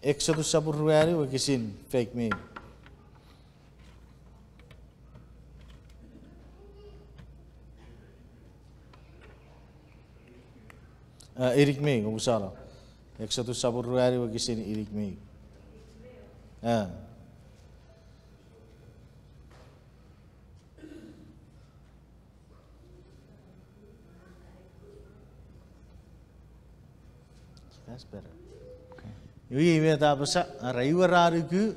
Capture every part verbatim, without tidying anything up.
Exodus sopun ruanu wokisin fik me Eh, inik me ew, omusano. Exodus sopun ruanu wokisin inik me ew. Eh. That's better. Okay. Iwe, iwe ta apasa, are iwe ra nuku,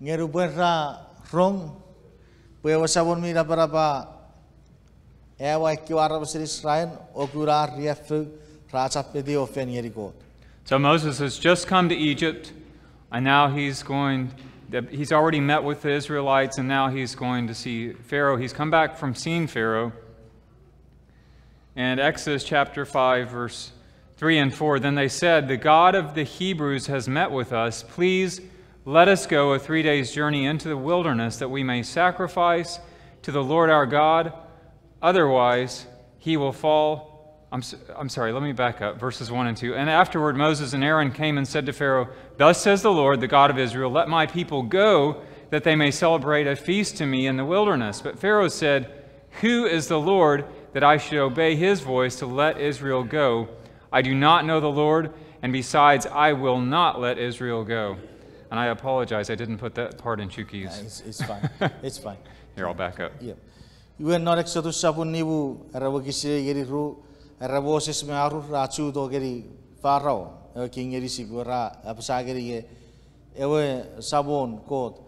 nge nupwen ra rong, pwe ewe Samon mi napanap a aua ekkewe aramasen Israel, o kuna ar riaffou, ra chapetiw o fen ngeni Kot. So Moses has just come to Egypt, and now he's going, he's already met with the Israelites, and now he's going to see Pharaoh. He's come back from seeing Pharaoh. And Exodus chapter five, verse three and four, then they said, "The God of the Hebrews has met with us. Please let us go a three days' journey into the wilderness that we may sacrifice to the Lord our God. Otherwise, he will fall." I'm, s- I'm sorry, let me back up. Verses one and two. And afterward, Moses and Aaron came and said to Pharaoh, "Thus says the Lord, the God of Israel, 'Let my people go, that they may celebrate a feast to me in the wilderness.' But Pharaoh said, 'Who is the Lord that I should obey his voice to let Israel go? I do not know the Lord, and besides, I will not let Israel go.'" And I apologize, I didn't put that part in Chuukese. Yeah, it's, it's fine. It's fine. Here, I'll back up. Yep. Iwe non Exodus sopun nimu, era wokisin ew ngeni ru, era Moses me Aaron ra chuto ngeni Farao, ewe king ngeni Isip, ra apasa ngeni nge ewe Samon Kot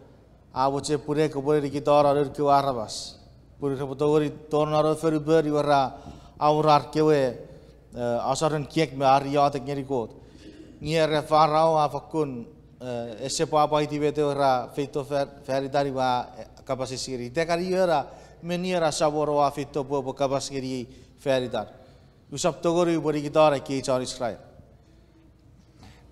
a mochen pwe kopwe nikitano noun kewe aramas pwe repwe tongeni tonong non ewe fonupon, iwe ra awora ar kewe, eh, asoren kiek me ar iotek ngeni Kot. Nge era Farao a fakkun, eh, ese pwapwaiti met ewe ra feito fan, fan itan, iwe a, eh, kapas eis ngeni: "Ita kan ion a, menni ena Samon oua feito pwe oupwe kapas ngeniei fan itan?" Usap tongeni upwe nikitano ekkei chon Israel.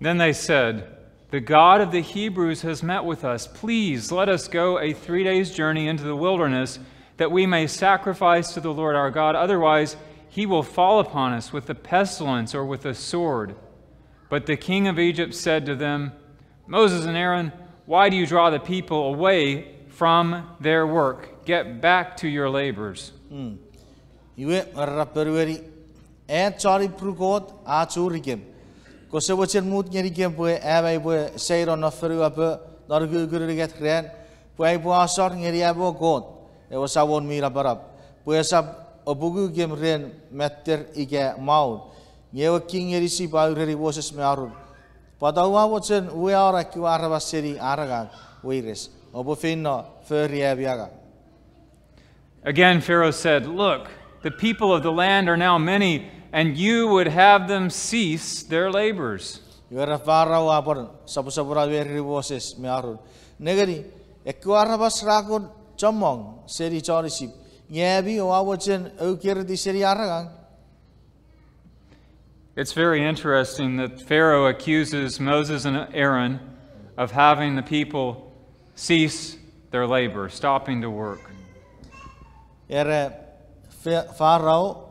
Then they said, "The God of the Hebrews has met with us. Please let us go a three days' journey into the wilderness, that we may sacrifice to the Lord our God. Otherwise, he will fall upon us with the pestilence or with the sword." But the king of Egypt said to them, "Moses and Aaron, why do you draw the people away from their work? Get back to your labors." Mm. Iwe, ra ponueni, "An chon Ipru Kot a churikem. Kose mochen mut ngenikem pwe am aipwe seino non fonuapo non ukukun unungat ran, pwe aipwe asor ngeni am we Kot, ewe Samon mi Napanap, pwe esap apungukem ren matter ika maun." Nge ewe king ngeni Isip a ureni Moses me Aaron, "Pwata oua mochen uweano ekkewe aramas seni ar angang weires? Oupwe feino fori ami angang." Again, Pharaoh said, "Look, the people of the land are now many, and you would have them cease their labors." Iwe ra Farao a pwan soposopono me ereni Moses me Aaron, "Nengeni, ekkewe aramas ra kon chommong seni chon Isip, nge ami oua mochen oukereti seni ar angang?" It's very interesting that Pharaoh accuses Moses and Aaron of having the people cease their labor, stopping to work. Era Fa-, Farao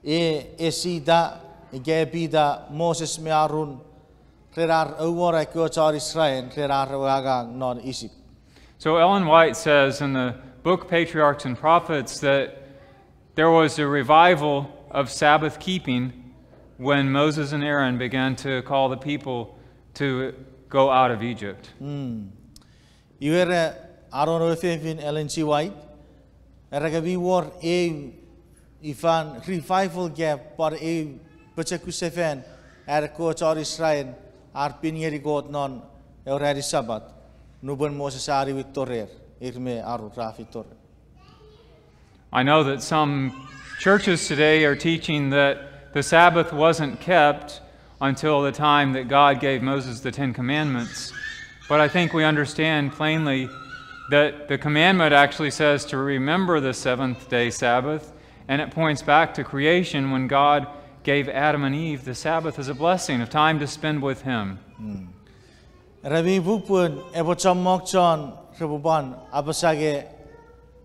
e esita ika epita Moses me Aaron ren ar auora ekkewe chon Israel ren ar ewe angang non Isip. So Ellen White says in the book Patriarchs and Prophets that there was a revival of Sabbath keeping when Moses and Aaron began to call the people to go out of Egypt. Mm. Iwe ra, anon ewe fefin Ellen G. White, era ke mi wor eu ifan revival ika pwan eu pochokun sefan an ekkewe chon Israel ar pin ngeni Kot non ewe ranin Sapat, nupwen Moses a niwinto rer, ir me Aaron ra feito rer. I know that some churches today are teaching that the Sabbath wasn't kept until the time that God gave Moses the Ten Commandments. But I think we understand plainly that the commandment actually says to remember the seventh day Sabbath, and it points back to creation when God gave Adam and Eve the Sabbath as a blessing, a time to spend with Him. Era mi pupun epwe chommong chon repwe pwan apasa nge,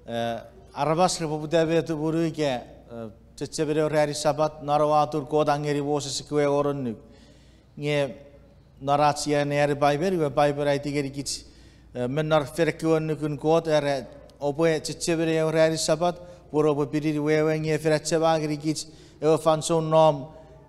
eh, aramas repwe poputa me tumunu ika, eh, chechemeni ewe ranin Sapat non ewe atun Kot a ngeni Moses ekkewe engon annuk. Nge Non ach sia anneani Paipen, iwe Paipen a aiti ngenikich, eh, me non fen ekkewe annukun Kot, era, oupwe chechemeni ewe ranin Sapat pun oupwe pinini. Wewen nge fen achema ngenikich ewe fansoun nom,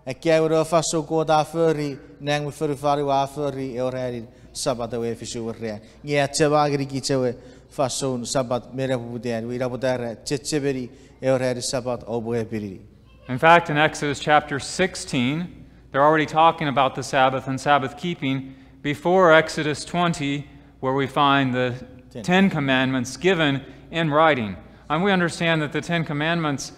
ekkewe ewe fansoun Kot a fori nang me fonufan, iwe a fori ewe ranin Sapat ewe efisi ran. Nge achema ngenikich ewe fansoun Sapat me nepoputan, iwe ina pwata era chechemeni ewe ranin Sapat oupwe pinini. In fact, in Exodus chapter sixteen, they're already talking about the Sabbath and Sabbath keeping before Exodus twenty, where we find the Ten. Ten Commandments given in writing. And we understand that the Ten Commandments,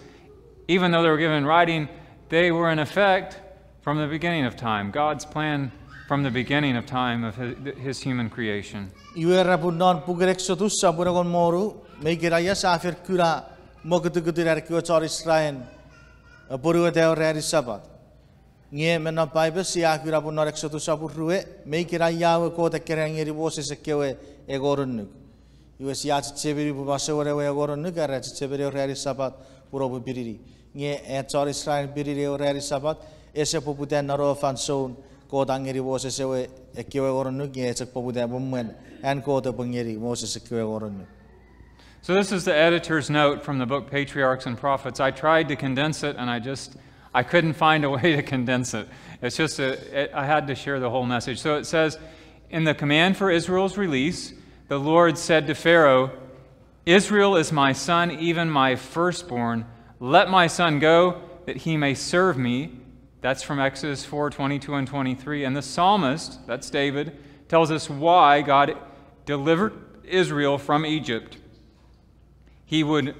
even though they were given in writing, they were in effect from the beginning of time, God's plan from the beginning of time of his, his human creation. Iwe era pun non puken Exodus sopun engon me wonu, me ikenaia sia fen kuna mokutukutun an ekkewe chon Israel apwonueta ewe ranin Sapat. Nge me non Paipen sia kuna pun non Exodus sopun rue, me ikenaia ewe Kot a keran ngeni Moses ekkewe engon annuk. Iwe sia chechemeni pwe masouen ewe engon annuk era chechemeni ewe ranin Sapat pun oupwe pinini. Nge an chon Israel pinini ewe ranin Sapat ese poputa non ewe fansoun Kot a ngeni Moses ewe ekkewe engon annuk, nge chok poputa me mwen an Kot epwe ngeni Moses ekkewe engon annuk. So this is the editor's note from the book Patriarchs and Prophets. I tried to condense it, and I just, I couldn't find a way to condense it. It's just, a, it, I had to share the whole message. So it says, in the command for Israel's release, the Lord said to Pharaoh, "Israel is my son, even my firstborn. Let my son go, that he may serve me." That's from Exodus four twenty-two and twenty-three. And the psalmist, that's David, tells us why God delivered Israel from Egypt. He would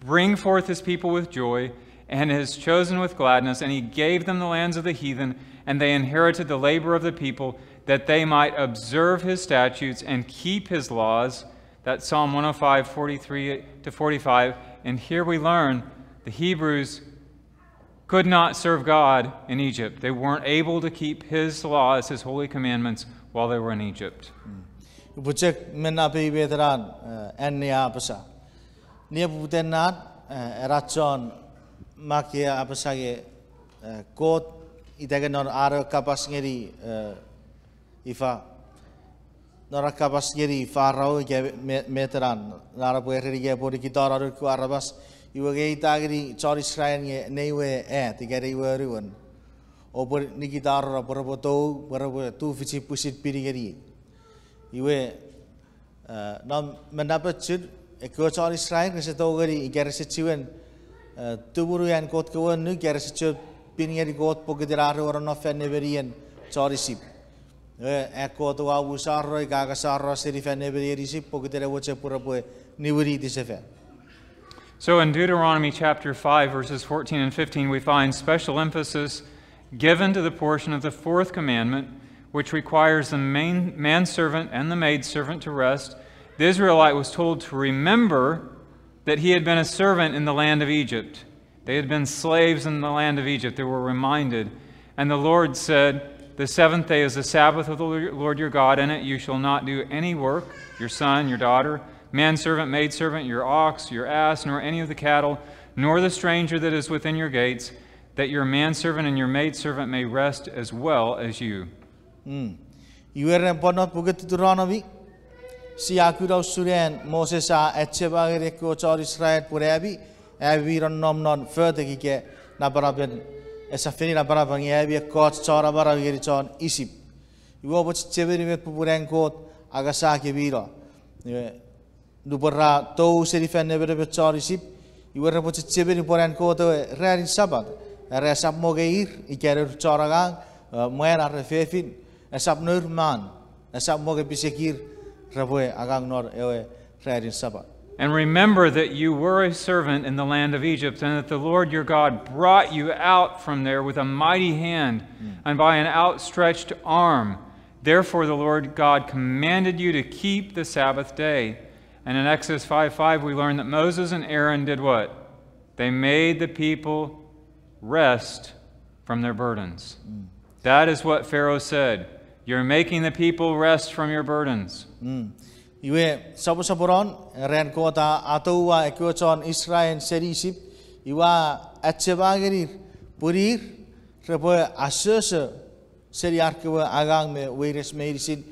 bring forth his people with joy and his chosen with gladness, and he gave them the lands of the heathen, and they inherited the labor of the people, that they might observe his statutes and keep his laws. That's Psalm one oh five, forty-three to forty-five. And here we learn the Hebrews could not serve God in Egypt. They weren't able to keep his laws, his holy commandments, while they were in Egypt. Upwe chok menapei met ena, eh, Anne a apasa. Nepoputan, eh, ena chon Mak a apasa nge, eh, Kot, ita nge non an kapas ngeni, eh, ifa, non an kapas ngeni Farao ika me-, met ena, non an epwe ereni nge epwe nikitano noun kewe aramas, iwe nge a ita ngeni chon Israel nge nei we at ika nei we anuon, oupwe nikitano pwe repwe tou, pwe repwe tufichin pwisin pin ngeni. Iwe, eh, non menapochun, ekkewe chon Israel rese tongeni ika rese chiwen, eh, tumunu an Kot kewe annuk ika rese chiwen pin ngeni Kot pokiten ar ewe nonnom fan nemenien chon Isip. Eh, an Kot oua musaroi ika angasaro seni fan nemenien Isip pokiten ewe mochen pwe repwe niwiniti sefan. So in Deuteronomy chapter five, verses fourteen and fifteen, we find special emphasis given to the portion of the fourth commandment, which requires the main, manservant and the maidservant to rest. The Israelite was told to remember that he had been a servant in the land of Egypt. They had been slaves in the land of Egypt. They were reminded. And the Lord said, "The seventh day is the Sabbath of the Lord your God. In it you shall not do any work, your son, your daughter, manservant, maidservant, your ox, your ass, nor any of the cattle, nor the stranger that is within your gates, that your manservant and your maidservant may rest as well as you." Mm. Iwe ren pwan non puken Tuteronomi, sia kuna usun an Moses a achema ngeni ekkewe chon Israel pwe ami, ami mi nonnom non fotek ika napanapen, esap fen napanapen, nge ami ekkoch chon amanau ngeni chon Isip. Iwe oupwe chechemeni met popun an Kot angasakemino. Iwe, nupwen ra tou seni fan nemenemen chon Isip, iwe repwe chechemeni pwan an Kot ewe ranin Sapat. Era esap monge ir ika nour chon angang, eh, mwan are fefin, esap nour man, esap monge pisekir repwe angang non ewe ranin Sapat. And remember that you were a servant in the land of Egypt, and that the Lord your God brought you out from there with a mighty hand and by an outstretched arm. Therefore, the Lord God commanded you to keep the Sabbath day. And in Exodus five five, we learn that Moses and Aaron did what? They made the people rest from their burdens. That is what Pharaoh said. You're making the people rest from your burdens. Mm. Iwe, soposoponon, ran Kot a atoua ekkewe chon Israel seni Isip, iwe a achema ngenir pwe ir repwe asoso seni ar kewe angang me weires meinisin.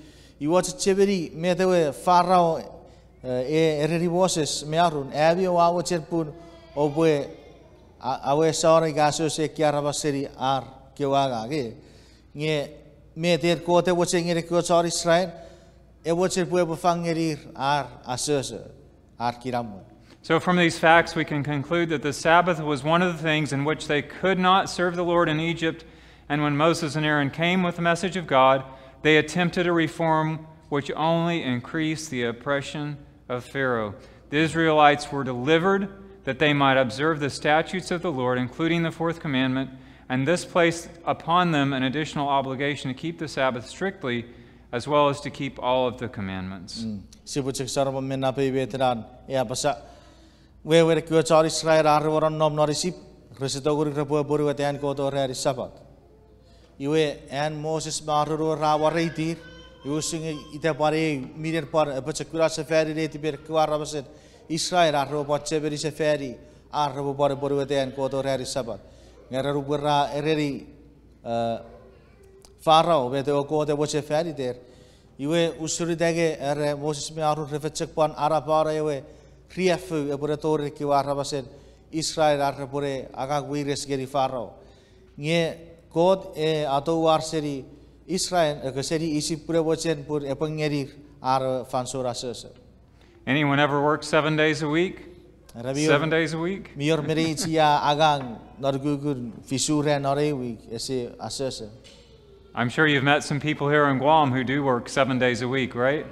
Iwe chechemeni met ewe Farao, eh, e ereni Moses me Aron, ami oua mochen pun oupwe a-, awesano ika asoso ekkei aramas seni ar kewe angang, e. Nge met en Kot e mochen ngeni ekkewe chon Israel, e mochen pwe epwe fang ngenir ar asoso, ar kinamwe. So, from these facts, we can conclude that the Sabbath was one of the things in which they could not serve the Lord in Egypt, and when Moses and Aaron came with the message of God, they attempted a reform which only increased the oppression of Pharaoh. The Israelites were delivered that they might observe the statutes of the Lord, including the fourth commandment, and this placed upon them an additional obligation to keep the Sabbath strictly, as well as to keep all of the commandments. Sipwe chok saramon me napei met ena e apasa. Wewen ekkewe chon Israel ar repwe nonnom non Isip, rese tongeni repwe apwonueta an Kot o ranin Sapat. Iwe an Moses me Aron ra mwareitir, iwe usun nge ita pwan ei minen pwan apochokuna sefani netipen ekkewe aramasen Israel ar repwe pwan chemeni sefani ar repwe pwan apwonueta an Kot o ranin Sapat. Nge ren upwe ra ereni, eh, Farao met ewe Kot e mochen faniter. Iwe usun ita nge era Moses me Aron re fen chok pwan anapano ewe riaffou epwene tori ekkewe aramasen Israel ar repwene angang weires ngeni Farao. Nge Kot e atouar seni Israel, eke seni Isip pun e mochen pun epwe ngenir ar fansoun asoso. Anyone ever work seven days a week? Era mi wor, seven days a week? Mi wor meinisin a angang non ukukun fisu ran non ei wik ese asoso. I'm sure you've met some people here in Guam who do work seven days a week, right?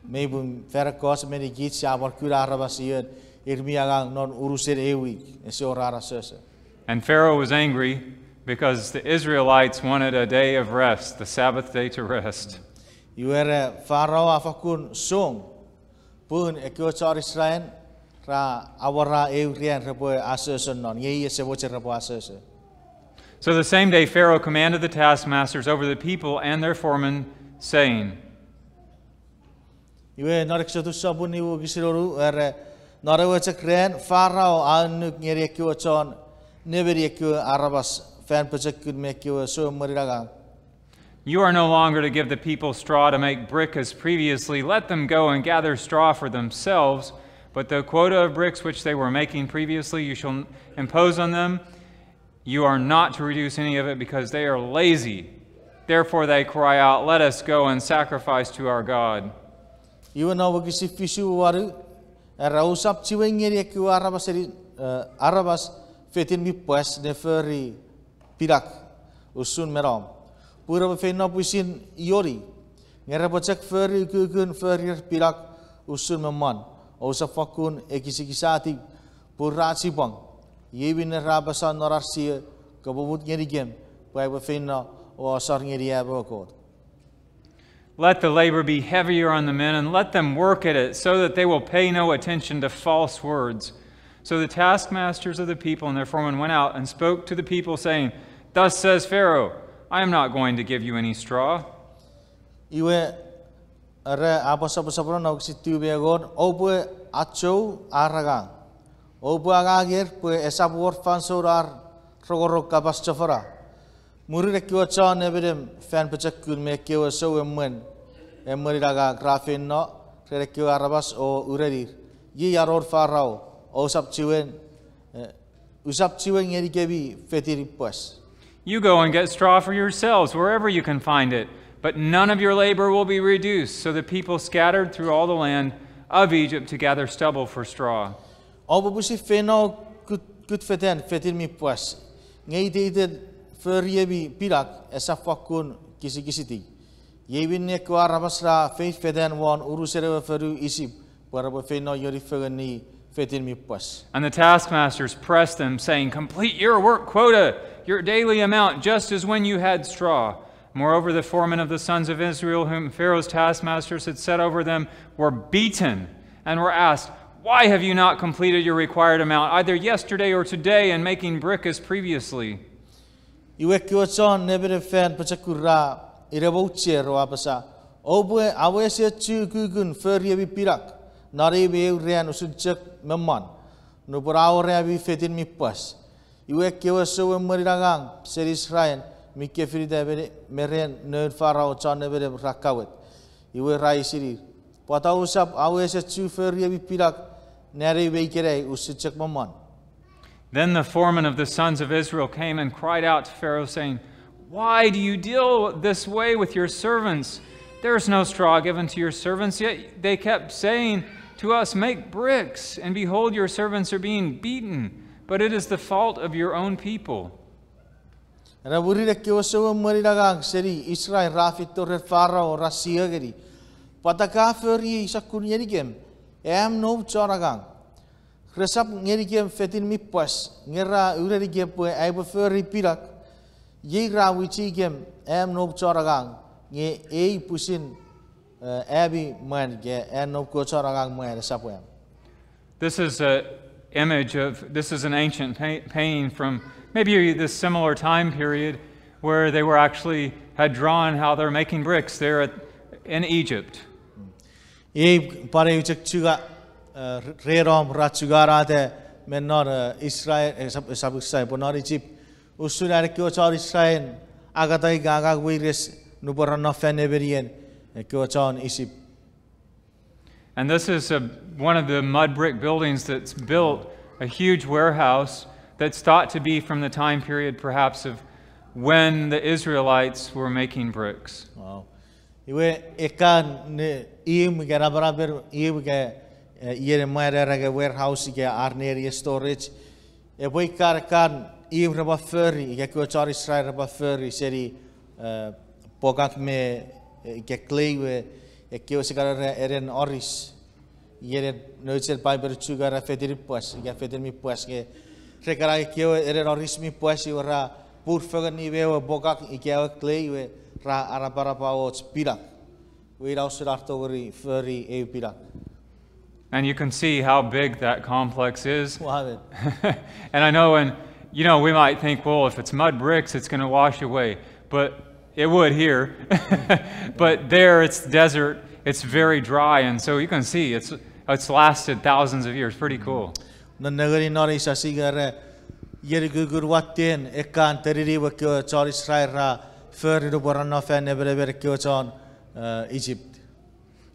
Mei pun fan ekkoch meni kich sia pwan kuna aramas ion ir mi angang non unusen ei wik ese wor ar asoso. And Pharaoh was angry because the Israelites wanted a day of rest, the Sabbath day to rest. Iwe era Farao a fakkun song pun ekkewe chon Israel ra awora eu rian repwe asoso non, nge i ese mochen repwe asoso. So the same day Pharaoh commanded the taskmasters over the people and their foremen, saying, Iwe non Eksotus sopun nimu wokisin wonu era, non ewe chok ran Farao a annuk ngeni ekkewe chon nemeni ekkewe aramas fan pochokun me ekkewe souemwenin angang. You are no longer to give the people straw to make brick as previously. Let them go and gather straw for themselves, but the quota of bricks which they were making previously you shall impose on them. You are not to reduce any of it because they are lazy. Therefore they cry out, 'Let us go and sacrifice to our God.' Iwe non wokisin fisu wanu era, ousap chiwen ngeni ekkewe aramas, eh, aramas fetin mi pwas ne fori pinak usun me nom, pun repwe feino pwisin ioni, nge repwe chok fori ukukun forir pinak usun me mwan. Ousap fakkun ekisikisatiw pun ra chipwang. Iei minne ra apasa non ar sio, Kopwe mut ngenikem pwe aipwe feino o asor ngeni am we Kot. Let the labor be heavier on the men, and let them work at it, so that they will pay no attention to false words. So the taskmasters of the people and their foremen went out and spoke to the people, saying, 'Thus says Pharaoh, 'I am not going to give you any straw.'" Iwe, era a pwan soposopono non wokisin tiw me engon, oupwe achou ar angang. Oupwe anganger pwe esap wor fansoun ar rongorong kapas chofona. Mwirin ekkewe chon nemenem fan pochokun me ekkewe sou emwen, emwenin angang ra feino ren ekkewe aramas o urenir, Iei anon Farao, ousap chiwen, eh, usap chiwen ngenikemi fetin mi pwas. You go and get straw for yourselves wherever you can find it, but none of your labor will be reduced. So the people scattered through all the land of Egypt to gather stubble for straw. Oupwe pwisin feino kut-, kutfetan fetin mi pwas. Nge iteiten foriemi pinak esap fakkun kisikisiti. Iei minne ekkewe aramas ra feinfetan won unusen ewe fonu Isip pwe repwe feino ioni fengeni fetin mi pwas. And the taskmasters pressed them, saying, 'Complete your work quota, your daily amount, just as when you had straw.' Moreover, the foremen of the sons of Israel, whom Pharaoh's taskmasters had set over them, were beaten and were asked, 'Why have you not completed your required amount, either yesterday or today, in making brick as previously?' Iwe ekkewe chon nemenem fan pochokun ra inemoucher o apasa, Oupwe awesano ukukun foriemi pinak non ei me eu ran usun chok me mwan, nupwen a wor ami fetin mi pwas. Iwe ekkewe sou emwenin angang seni Israel mi kefinita me ren noun Farao chon nemenem ra kawet. Iwe ra eisinir, pwata ousap awesano chufengen ren ami pinak, nge ami mi ikenai usun chok mommon. Then the foreman of the sons of Israel came and cried out to Pharaoh, saying, "Why do you deal this way with your servants? There is no straw given to your servants, yet they kept saying to us, 'Make bricks,' and behold, your servants are being beaten, but it is the fault of your own people." Ena mwirin ekkewe souemwenin angang seni Israel ra feito ren Farao ra sio ngeni, pwata ka fori ei sokkun ngenikem, am noum chon angang. Resap ngenikem fetin mi pwas, nge ra urenikem pwe aipwe fori pinok, iei ra wichikem, am noum chon angang, nge ei pwisin, eh, ami mwan, ika an noum kewe chon angang mwan, esap am. This is a image of, this is an ancient pa- painting from maybe this similar time period where they were actually had drawn how they're making bricks there at, in Egypt. Ei pwan eu chok chunga, eh, re- renom ra chunganata me non, eh, Israel, eh, sap- sap Israel, pwe non Egypt. Usun an ekkewe chon Israel akkatai nge angang weires nupwen ra no fan nemenien ekkewe chon Egypt. And this is a, one of the mud brick buildings that's built, a huge warehouse that's thought to be from the time period perhaps of when the Israelites were making bricks. Wow. Iwe ekkan ne imw ika napanapen imw ika, eh, iei ne mwan era ika warehouse ika ar neni storage. Epwe ikkan ekkan imw repwe fori ika ekkewe chon Israel repwe fori seni, eh, pokak me, eh, ika clay we ekkewe sia kan era enen oris. Iei nouch seni Paipen chok era fetin mi pwas ika fetin mi pwas nge re kan ekkewe enen oris mi pwas iwe ra pur fengen me ewe pokak ika ewe clay iwe ra anapanapa och pinok. Iwe ina usun ar tongeni fori eu pinok. And you can see how big that complex is. Wow. And I know, and you know, we might think, well, if it's mud bricks, it's gonna wash away. But it would here. But there, it's desert. It's very dry, and so you can see it's it's lasted thousands of years. Pretty cool. Non nengeni non ei sasing era, iei ukukun watten ekkan tenini we ekkewe chon Israel ra fori nupwen ra no fan nemenemen ekkewe chon, eh, Egypt.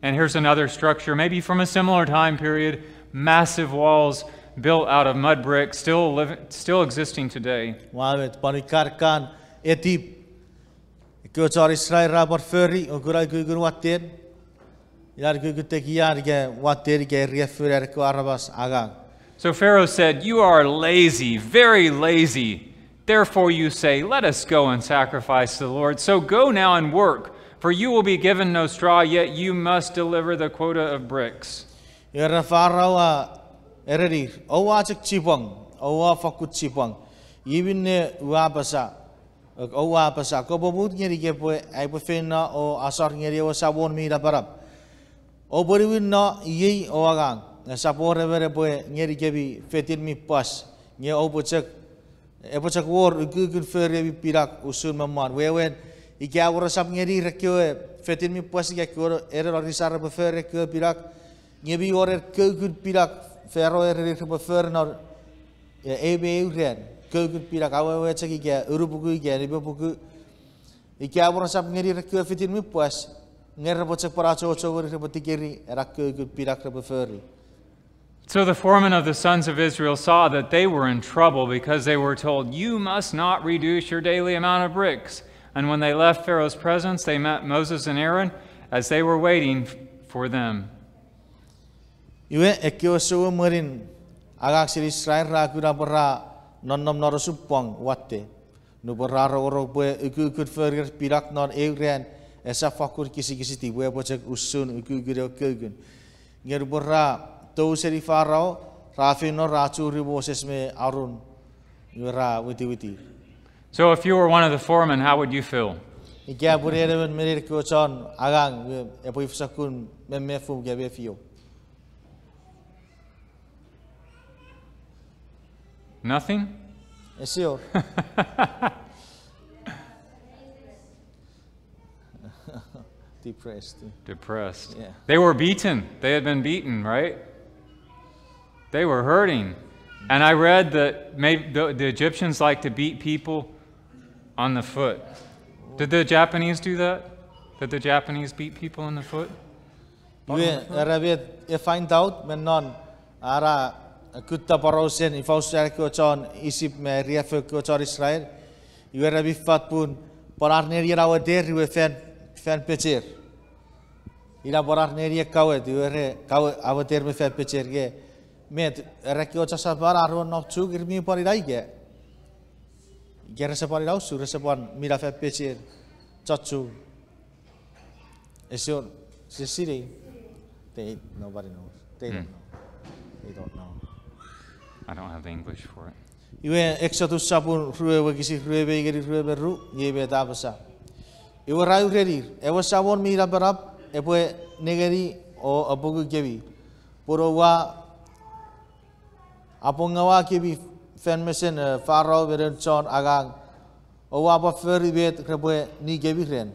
And here's another structure, maybe from a similar time period, massive walls built out of mud brick, still living, still existing today. Ua met pwan ikkan ekkan etip ekkewe chon Israel ra pwan fori, o kuna ukukun watten, ina ukukun tekian ika watten ika eriaffoun an ekkewe aramas angang. So Pharaoh said, "You are lazy, very lazy. Therefore you say, 'Let us go and sacrifice to the Lord.' So go now and work, for you will be given no straw, yet you must deliver the quota of bricks." Era Farao a erenir, oua chok chipwang, oua fokkun chipwang. Iei minne ua apasa, oua apasa, kopwe mut ngenikem pwe aipwe feino o asor ngeni ewe Samon mi napanap. Oupwe niwin no iei o angang, esap wor emon epwe ngenikemi fetin mi pwas, nge oupwe chok epwe chok wor ukukun fori ami pinok usun mommon. Wewen, ika wor esap ngenir ekkewe fetin mi pwas ika ekkewe enen oris ar repwe fori ekkewe pinok, nge mi wor ekkewe ukukun pinok Farao a erenir repwe fori non, eh, eu me eu ran, ukukun pinok awewe chok ika unupuku ika nimepuku. Ika wor esap ngenir ekkewe fetin mi pwas, nge repwe chok pwan achocho ngeni repwe tikeri ena ukukun pinok repwe fori. So the foreman of the sons of Israel saw that they were in trouble because they were told, "You must not reduce your daily amount of bricks." And when they left Pharaoh's presence, they met Moses and Aaron as they were waiting f- for them. Iwe, ekkewe souemwenin angang seni Israel ra kuna pwe ra nonnom non osupwang watte. Nupwen ra rongorong pwe ukukun forir pinok non eu ran esap fakkun kisikisiti pwe epwe chok usun ukukun ewe ukukun. Nge nupwen ra tou seni Farao, ra feino ra churi Moses me Aaron, iwe ra witiwiti. So if you were one of the foremen, how would you feel? Ika pwe en emon me nein ekkewe chon angang, iwe epwe ifa sokkun memefum ika mefiom? Nothing? Ese wor. Depressed. Depressed. Yeah. They were beaten. They had been beaten, right? They were hurting. And I read that maybe the, the Egyptians like to beat people on the foot. Did the Japanese do that? Did the Japanese beat people on the foot? Iwe, era met e find out me non ara kutta porausen ifa usun ekkewe chon Isip me riaffou ekkewe chon Israel. Iwe era mi fat pun pwan ar nenien aweter iwe fan, fan pecher. Ina pwan ar nenien kawet, iwe re kawe aweter me fan pecher ke. Met, era ekkewe chon Sapan ar we nom chuk ir mi pwan ina ika. Ika rese pwan ina usun, rese pwan mina fan pecher, chon chuk. Ese wor, ese sinei. They, nobody knows. They don't know. They don't know. I don't have the English for it. Iwe Exodus sopun rue wokisin rue me ngeni rue me ru, iei met a apasa. Iwe ra urenir, ewe Samon mi napanap epwe nengeni o apungu kemi. Pun oua apungaua kemi fan mesen, eh, Farao me noun chon angang. Oua pwan fori met repwe ni kemi ren.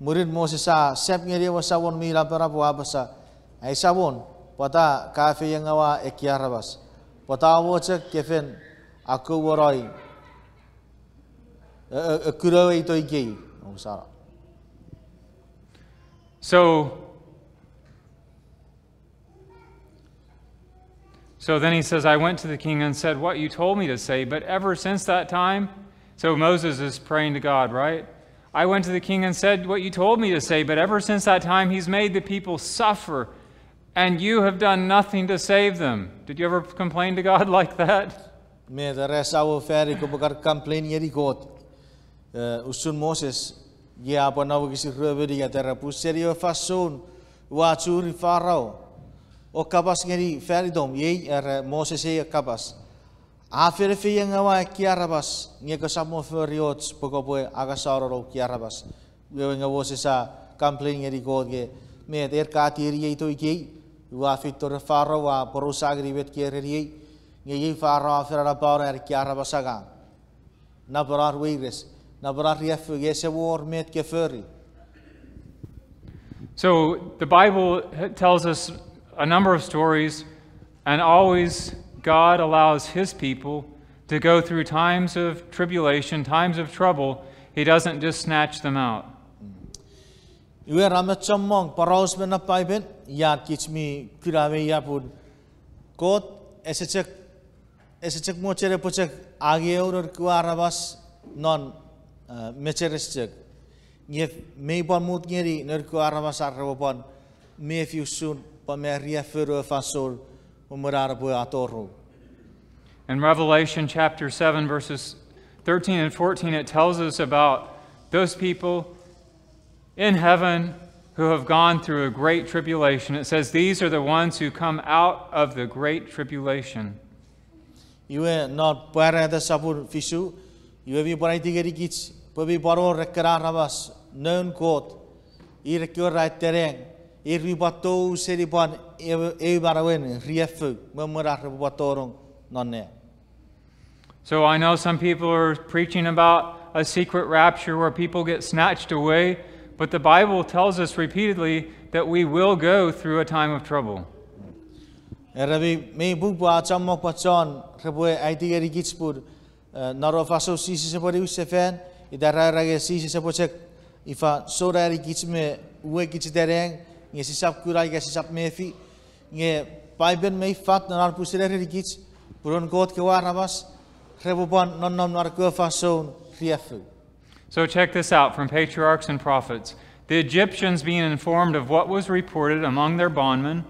Mwirin Moses a sap ngeni ewe Samon mi napanap o apasa, ai Samon, pwata ka feiengaua ekkei aramas? Pwata oua chok kefen akouwonoi, e, e, e, kuno ei tou ikei? Omusano. So, So then he says, I went to the king and said what you told me to say, but ever since that time, so Moses is praying to God, right? I went to the king and said what you told me to say, but ever since that time, he's made the people suffer, and you have done nothing to save them. Did you ever complain to God like that? Met, era esap wor fani kopwe kan complain ngeni Kot. Eh, usun Moses, iei a pwan nom wokisin rue me unungat, era pun seni ewe fansoun ua churi Farao o kapas ngeni fan itom, iei, era Moses ei a kapas. A fen feiengaua ekkei aramas, nge kosap mo fori och pwe kopwe angasano noum ekkei aramas. Iwe nge Moses a complain ngeni Kot nge, met, en ka tieni ei tou ikei? Ua feito ren Farao, ua porousa ngeni met ke ereniei, nge iei Farao a fen anapano an ekkei aramas angang. Napano ar weires, napano ar riaffou, nge ese wor met ke fori. So the Bible tells us a number of stories, and always God allows his people to go through times of tribulation, times of trouble. He doesn't just snatch them out. Iwe ra mi chommong poraus me non Paipen, ian kich mi kuna me ia pun Kot ese chok, ese chok mochen epwe chok angei noun kewe aramas non, eh, mecheres chok. Nge mei pwan mut ngeni noun kewe aramas ar repwe pwan mefi usun pwan me riaffoun ewe fansoun mwen an epwe atorou. In Revelation chapter seven, verses thirteen and fourteen, it tells us about those people in heaven who have gone through a great tribulation. It says, these are the ones who come out of the great tribulation. Iwe non Pwarata sopun fisu, iwe mi pwan aiti ngenikich pwe mi pwan wor ekkena aramas noun Kot, ir ekkewe ra atenang, ir mi pwan tou seni pwan eu, eu manauen riaffou me mwen ar repwe pwan tonong non nang. So I know some people are preaching about a secret rapture where people get snatched away, but the Bible tells us repeatedly that we will go through a time of trouble. Era mi, mi pung pwe a chommong pwan chon repwe aiti ngenikich pun, eh, non ewe fansoun Jises epwe niwin sefan, ita ra era nge Jises epwe chok ifa, sounani kich me uwei kich ita nang, nge sisap kuna ika sisap mefi, nge Paipen mi fat non an pwisin erenikich pun noun Kot kewe aramas repwe pwan nonnom non ekkewe fansoun riaffou. So check this out from Patriarchs and Prophets. The Egyptians, being informed of what was reported among their bondmen,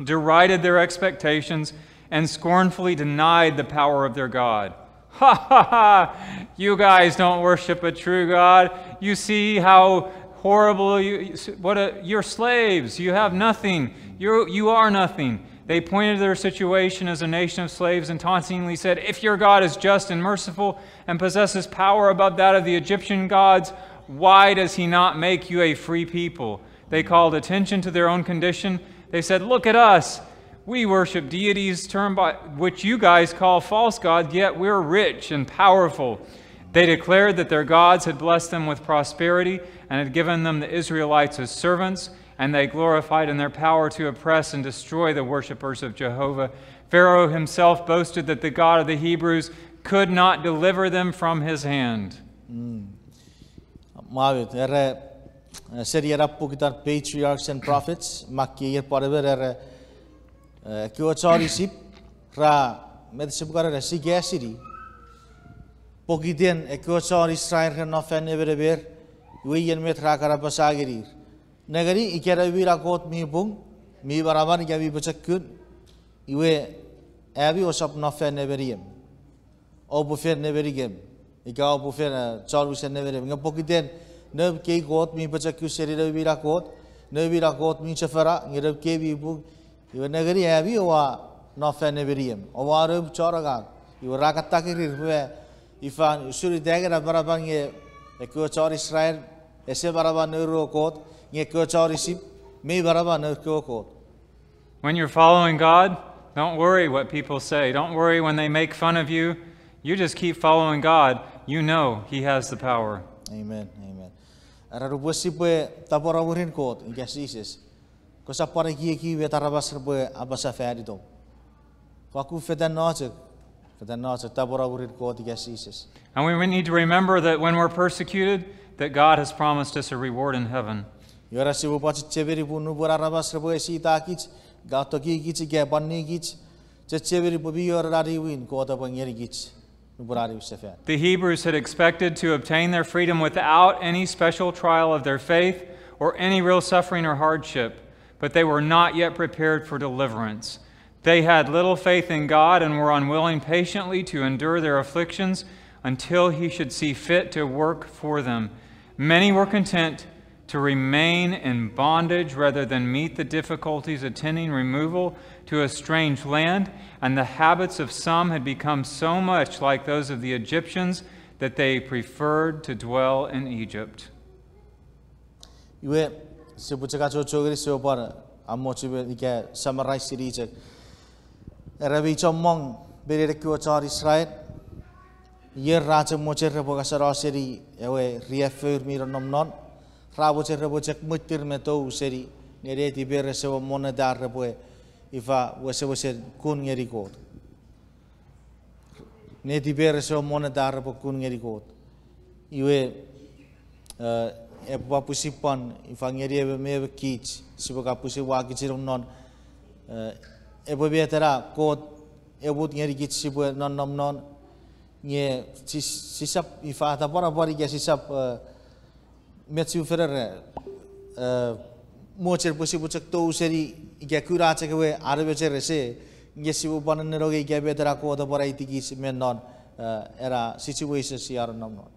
derided their expectations and scornfully denied the power of their God. Ha ha ha! You guys don't worship a true God. You see how horrible you, what a, you're slaves. You have nothing. You're, you are nothing. They pointed to their situation as a nation of slaves and tauntingly said, if your God is just and merciful and possesses power above that of the Egyptian gods, why does he not make you a free people? They called attention to their own condition. They said, look at us. We worship deities termed by, which you guys call false gods, yet we're rich and powerful. They declared that their gods had blessed them with prosperity and had given them the Israelites as servants, and they glorified in their power to oppress and destroy the worshippers of Jehovah. Pharaoh himself boasted that the God of the Hebrews could not deliver them from his hand. Mawit, era, eh, seni ena pukitan Patriarchs and Prophets, makkei ier pwan emon era, eh, ekkewe chon Isip, ra, met sipwe kan era, sikasini. Pokiten ekkewe chon Israel ra nom fan nemenemer, iwe ien met ra kan apasa ngenir. Nengeni, ika noumi na Kot mi pung, mi manaman ika mi pochokun, iwe ami ousap nom fan nemeniem. Oupwe fen nemenikem. Ika oupwe fen, eh, chon wisen nemenem. Nge pokiten noum kei Kot mi pochokun seni noumi na Kot, noumi na Kot mi chofona, nge noum kei mi pung, iwe nengeni ami oua nom fan nemeniem. Oua noum chon angang. Iwe ra kan takirir pwe ifa usun ita nge na manaman nge ekkewe chon Israel ese manaman nour ewe Kot, nge ekkewe chon Isip mi manaman nour kewe Kot. When you're following God, don't worry what people say. Don't worry when they make fun of you. You just keep following God. You know He has the power. Amen, amen. Era nupwen sipwe tapweno mwirin Kot ika Jises, kosap pwan ekieki met aramas repwe apasa fanitom. Fakkun fetan no chok, fetan no chok tapweno mwirin Kot ika Jises. And we need to remember that when we're persecuted, that God has promised us a reward in heaven. Iwe ra sipwe pwan chechemeni pwe nupwen aramas repwe esitakich, ika tokikich, ika pwan nikich, chechemeni pwe mi wor ena niwinin Kot epwe ngenikich nupwen a niwinsefan. The Hebrews had expected to obtain their freedom without any special trial of their faith or any real suffering or hardship, but they were not yet prepared for deliverance. They had little faith in God and were unwilling patiently to endure their afflictions until He should see fit to work for them. Many were content to remain in bondage rather than meet the difficulties attending removal to a strange land, and the habits of some had become so much like those of the Egyptians that they preferred to dwell in Egypt. Iwe, sipwe chok achocho ngeni, sipwe pwan amochu me ika summarize-ini chok. Era mi chommong me nein ekkewe chon Israel, ier ra chok mochen repwe ngaseno seni ewe riaffour mi nonnom non, ra mochen repwe chok mwittir me tou seni, nge netiper ese wor monneta repwe ifa wesewesen kun ngeni Kot. Netiper ese wor monneta repwe kun ngeni Kot. Iwe, eh, epwe pwan pwisin pwan ifa ngeni emon me emon kich, sipwe kan pwisin uwakichino non, eh, epwe met ena Kot e mut ngenikich sipwe nonnom non, nge si-, sisap ifa tapwanapwan ika sisap, eh, met sipwe fen era, eh, mochen pwe sipwe chok tou seni ika kuna chok ewe an mecheres, nge sipwe pwan nennengeni ika met ena Kot epwe aitikich me non, eh, ena situation sia nonnom non.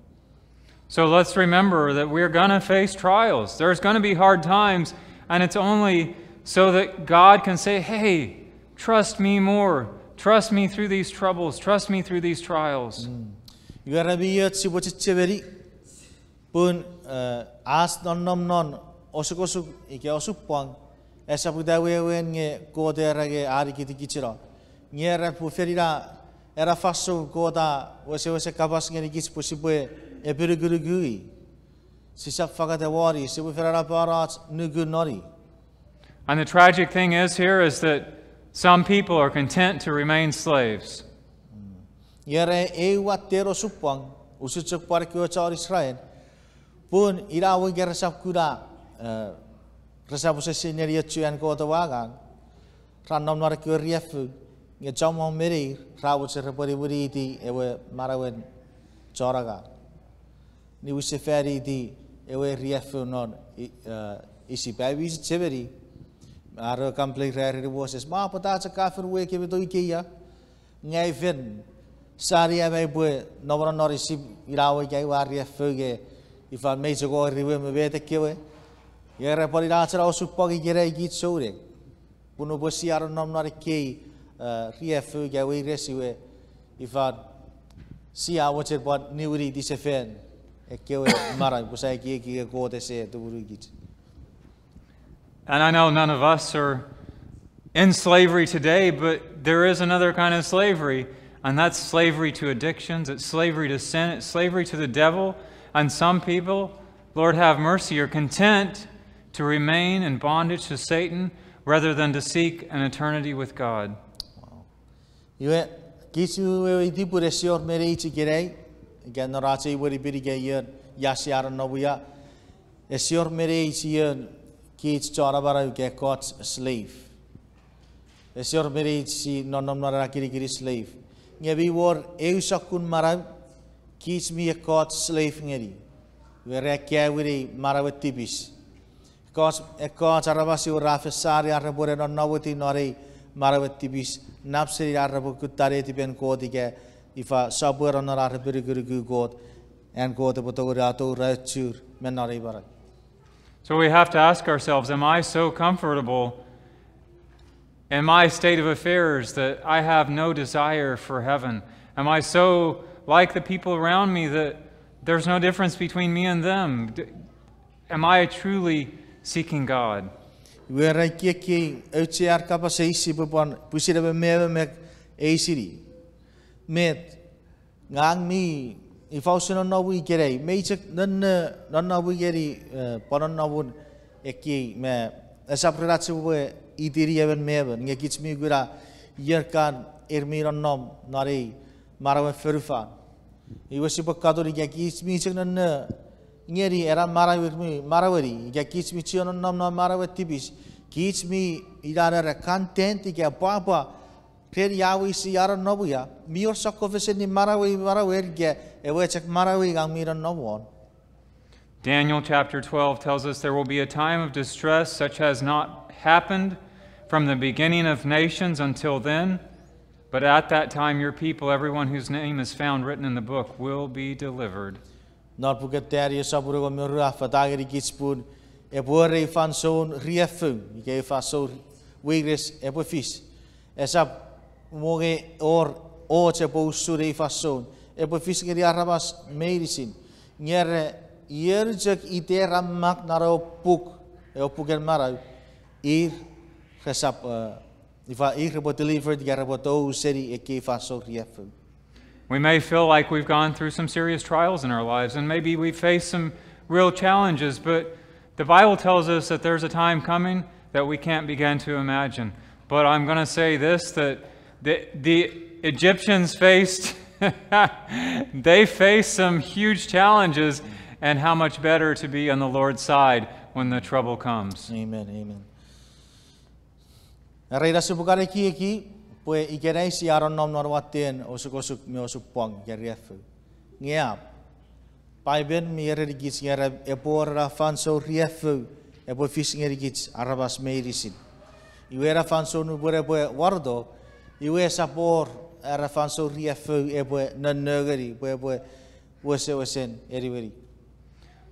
So let's remember that we're gonna face trials. There's gonna be hard times, and it's only so that God can say, "Hey, trust me more. Trust me through these troubles. Trust me through these trials." Iwe ra mi och sipwe chechemeni, pun, eh, ach nonnom non osukosuk ika osupwang, esap ita wewen nge Kot era nge a nikitikicheno. Nge era pwe fen ina, ena fansoun Kot a wesewesen kapas ngenikich pwe sipwe epinukunukui. Sisap fangeta won i, sipwe fen anapano ach nuku non i. And the tragic thing is here is that some people are content to remain slaves. Iere ew watten osupwang, usun chok pwan ekkewe chon Israel, pun ina we nge resap kuna, eh, resap osese neniochu an Kot ewe angang, ra nom non ekkewe riaffou, nge chommong me neir ra mochen repwe niwiniti ewe manauen chon angang. Niwinsefaniti ewe riaffou non I-, eh, Isip. Ami chechemeni, are complain ra ereni Moses, ma pwata chok ka fen wekemto ikeia, nge ai fen sani am aipwe nomono non Isip, ina we ika ewe riaffou nge ifa mei chok wor iwe me met ekkewe. Iere pwan ina ach na osupwang ikenai kich souneng. Pun nupwen sia nonnom non ekkei, eh, riaffou ika weires iwe, ifa sia mochen pwan niwiniti sefan ekkewe manau pwe sia ekieki nge Kot ese tumunukich. And I know none of us are in slavery today, but there is another kind of slavery, and that's slavery to addictions, it's slavery to sin, it's slavery to the devil, and some people, Lord have mercy, are content to remain in bondage to Satan rather than to seek an eternity with God. Iwe, Kich mi weweiti pun ese wor me neich ikenai, ika non ach ei wenipin ika ion ia sia nonnom ia, ese wor me neich ion kich chon amanau ika ekkoch slave. Ese wor me neich si nonnom non ena kinikinin slave. Nge mi wor eu sokkun manau kich mi ekkoch slave ngeni. Iwe ra kawinei manauen tipis. Ekkoch, ekkoch aramas iwe ra fen sani ar repwe ne nonnomoti non ei manauen tipis, nap seni ar repwe kutta netipen Kot ika ifa sopweno non ar epinukunuku Kot, an Kot epwe tongeni atoura chur me non ei manau. So we have to ask ourselves, am I so comfortable in my state of affairs that I have no desire for heaven? Am I so like the people around me that there's no difference between me and them? D-, am I truly seeking God? Iwe ra ekieki, auchean kapas eis sipwe pwan pwisin emon me emon me eisini. Met, ngang mi, ifa usun nonnomu ikenai, mei chok nonno, nonnomu ngeni, eh, pwan nonnomun ekkei me esap ren ach sipwe itini emon me emon, nge kich mi kuna ion kan ir mi nonnom non ei manauen fonufan. Iwe sipwe katon ika kich mi chok nonno ngeni ena manau ir mi manaueni, ika kich mi chok nonnom non manauen tipis, kich mi ina ne content ika pwapwa ren ia wis sia nonnom ia, mi wor sokkofesenni manauei, manauer ika ewe chok manauei ngang mi nonnom won. Daniel chapter twelve tells us there will be a time of distress such has not happened from the beginning of nations until then, but at that time your people, everyone whose name is found written in the book, will be delivered. Non puken Daniel sopun engon me ru a fata ngeni kich pun epwe wor ei fansoun riaffou, ika ei fansoun weires epwe fis. Esap mo nge wor och epwe usun ei fansoun, epwe fis ngeni aramas meinisin. Nge ra, ion chok ita ra mak non ewe puk, ewe puken manau, ir resap, eh, ifa, ir repwe delivered, ika repwe tou seni ekkei fansoun riaffou. We may feel like we've gone through some serious trials in our lives, and maybe we face some real challenges, but the Bible tells us that there's a time coming that we can't begin to imagine. But I'm gonna say this, that the, the Egyptians faced, they faced some huge challenges, and how much better to be on the Lord's side when the trouble comes. Amen, amen. Era ina sipwe kan ekieki pwe ikenai sia nonnom non watten osukosuk me osupwang ika riaffou. Nge a, Paipen mi erenikich nge era epwe wor ena fansoun riaffou epwe fis ngenikich aramas meinisin. Iwe ena fansoun nupwen epwe waroto, iwe esap wor ena fansoun riaffou epwe nonno ngeni, pwe epwe wesewesen eniweni.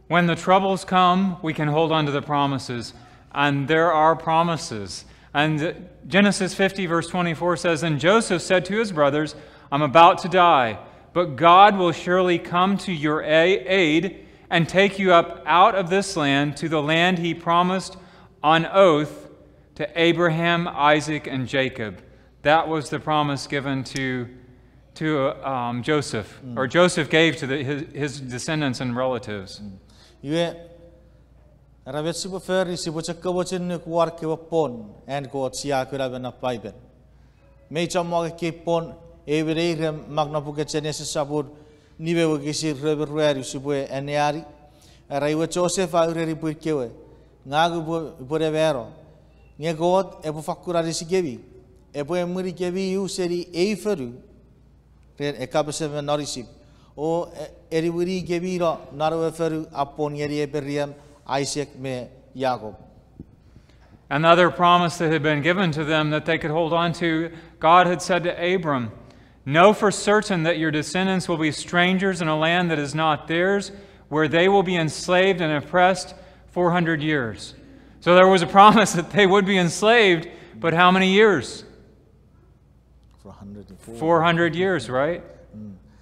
When the troubles come, we can hold on to the promises. And there are promises. And Genesis fifty, verse twenty-four says, And Joseph said to his brothers, I'm about to die, but God will surely come to your a-, aid and take you up out of this land to the land he promised on oath to Abraham, Isaac, and Jacob. That was the promise given to, to, um, Joseph, or Joseph gave to the, his, his descendants and relatives. Iwe, era met sipwe fori, sipwe chok komochunuk won kewe pwon an Kot sia kuna me non Paipen. Mei chommong ekkei pwon, ewe neirem mak non puken Genesis sopun nime wokisin rue me ruanu sipwe anneani. Era iwe Joseph a ureni pwin kewe, Ngang upwe, upwe ne mano, nge Kot epwe fakkun anisikemi, epwe emwenikemi u seni ei fonu ren ekkapas emon non Isip, o e-, eniwinikemi no non ewe fonu a pwon ngeni Apraham, Isaac me Jakob. Another promise that had been given to them that they could hold on to, God had said to Abram, Know for certain that your descendants will be strangers in a land that is not theirs, where they will be enslaved and oppressed four hundred years. So there was a promise that they would be enslaved, but how many years? Four hundred and four. Four hundred years, right?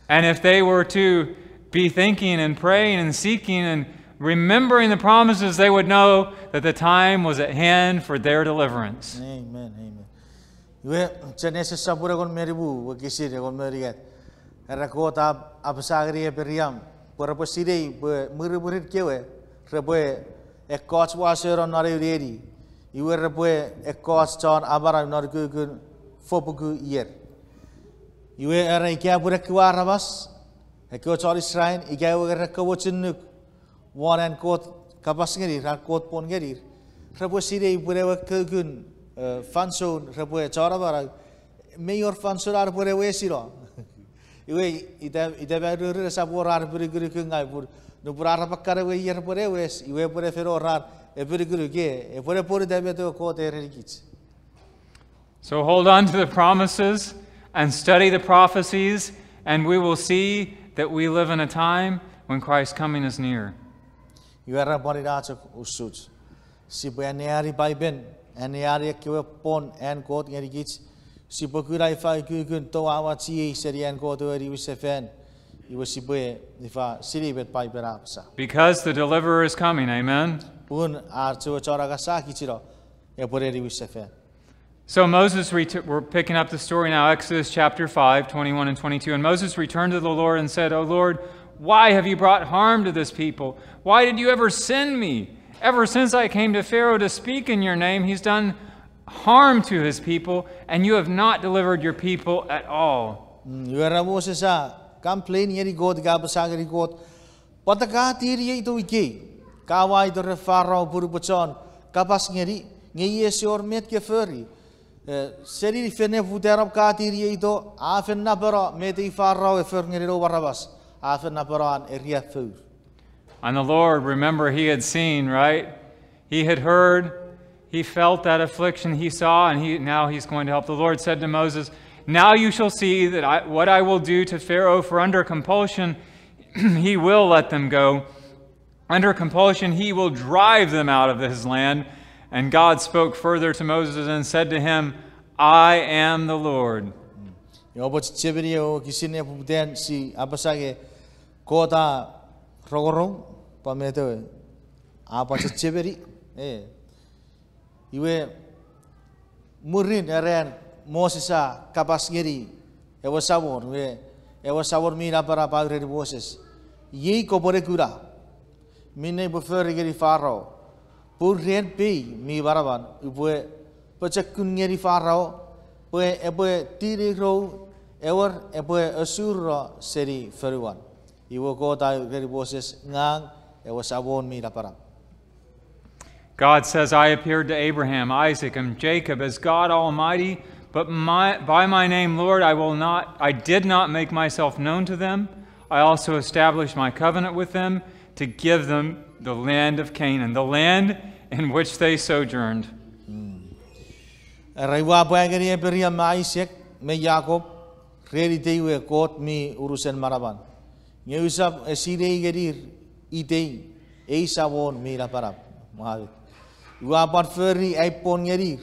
And if they were to be thinking and praying and seeking and remembering the promises, they would know that the time was at hand for their deliverance. Amen, amen. Iwe, Genesis sopun engon me nimu, wokisin engon me unungat. Era Kot a apasa ngeni Apraham pwe repwe sinei pwe mwirimwirin kewe repwe ekkoch waseno non eu neni, iwe repwe ekkoch chon amanau non ukukun fopuku ier. Iwe era ika pwe ekkewe aramas, ekkewe chon Israel, ika ewe re komochunuk won an Kot kapas ngenir, an Kot pwon ngenir, repwe sinei pwe ewe kukun, eh, fansoun repwe chon amanau, mei wor fansoun ar repwe ne wesino. Iwe, ita, ita ma ururun esap wor ar epinukunuk ngau pun, nupwen ar apakkan ewe ier epwe ne wes, iwe epwe ne fen wor ar epinukunuk, e, epwe ne pwonueta met ewe Kot a erenikich. So hold on to the promises and study the prophecies, and we will see that we live in a time when Christ's coming is near. Iwe ra pwan ina chok usuch. Sipwe anneani Paipen, anneani ekkewe pwon an Kot ngenikich, sipwe kuna ifa ukukun toau ach iei seni an Kot ewe niwinsefan, iwe sipwe ifa sinei met Paipen a apasa. Because the deliverer is coming, amen? Pun ach ewe chon angasakich epwe ne niwinsefan. So Moses, ret-, we're picking up the story now, Exodus chapter five, twenty-one and twenty-two. And Moses returned to the Lord and said, O Lord, why have you brought harm to this people? Why did you ever send me? Ever since I came to Pharaoh to speak in your name, he's done harm to his people, and you have not delivered your people at all. Mm, iwe ra Moses a complain ngeni Kot, ka apasa ngeni Kot, pwata ka tiniei to ikei? Ka uwato ren Farao pun upwe chon kapas ngeni, nge ese wor met ke fori. Eh, seni fen ne putanap ka tiniei to, a fen napeno met ei Farao e for ngeni noum aramas, a fen napeno an eriaffour. And the Lord, remember, he had seen, right? He had heard, he felt that affliction, he saw, and he, now he's going to help. The Lord said to Moses, Now you shall see that I, what I will do to Pharaoh, for under compulsion he will let them go. Under compulsion he will drive them out of his land. And God spoke further to Moses and said to him, I am the Lord. Iwe pwan chechemeni ewe wokisin epwe putan si apasa nge Kot a rongorong, pwan met ewe, a pwan chechemeni, e. Iwe, mwirin ren Moses a kapas ngeni ewe Samon, iwe, ewe Samon mi napanap a ureni Moses, iei kopwe ne kuna minne upwe fori ngeni Farao, pun ren pei mi manaman upwe pochokun ngeni Farao, pwe epwe tinirou ewer epwe asuro seni fonuan. Iwe Kot a ureni Moses, ngang ewe Samon mi napanap. God says, I appeared to Abraham, Isaac, and Jacob as God Almighty, but my, by my name, Lord, I will not, I did not make myself known to them. I also established my covenant with them to give them the land of Canaan, the land in which they sojourned. Era ua pwa ngeni Abraham me Isaac me Jacob, ren itei we Kot mi unusen manaman. Nge usap esinei ngenir itei, ei Samon mi napanap. Ua pwan fori ai pwon ngenir,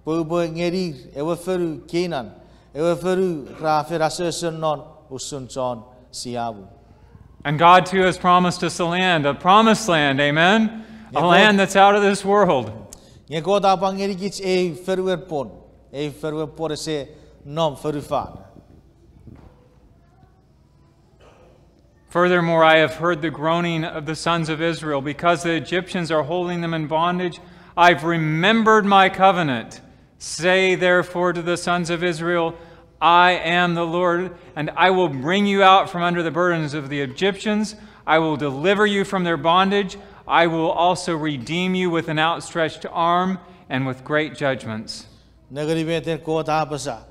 pwe upwe ngenir ewe fonu Canaan, ewe fonu ra fen asoso non usun chon siamu. And God too has promised us a land, a promised land, amen? A land that's out of this world. Nge Kot a pwan ngenikich ei fonuen pwon, ei fonuen pwon ese nom fonufan. Furthermore, I have heard the groaning of the sons of Israel, because the Egyptians are holding them in bondage. I've remembered my covenant. Say therefore to the sons of Israel, I am the Lord, and I will bring you out from under the burdens of the Egyptians. I will deliver you from their bondage. I will also redeem you with an outstretched arm and with great judgments. Nengeni met Kot a apasa.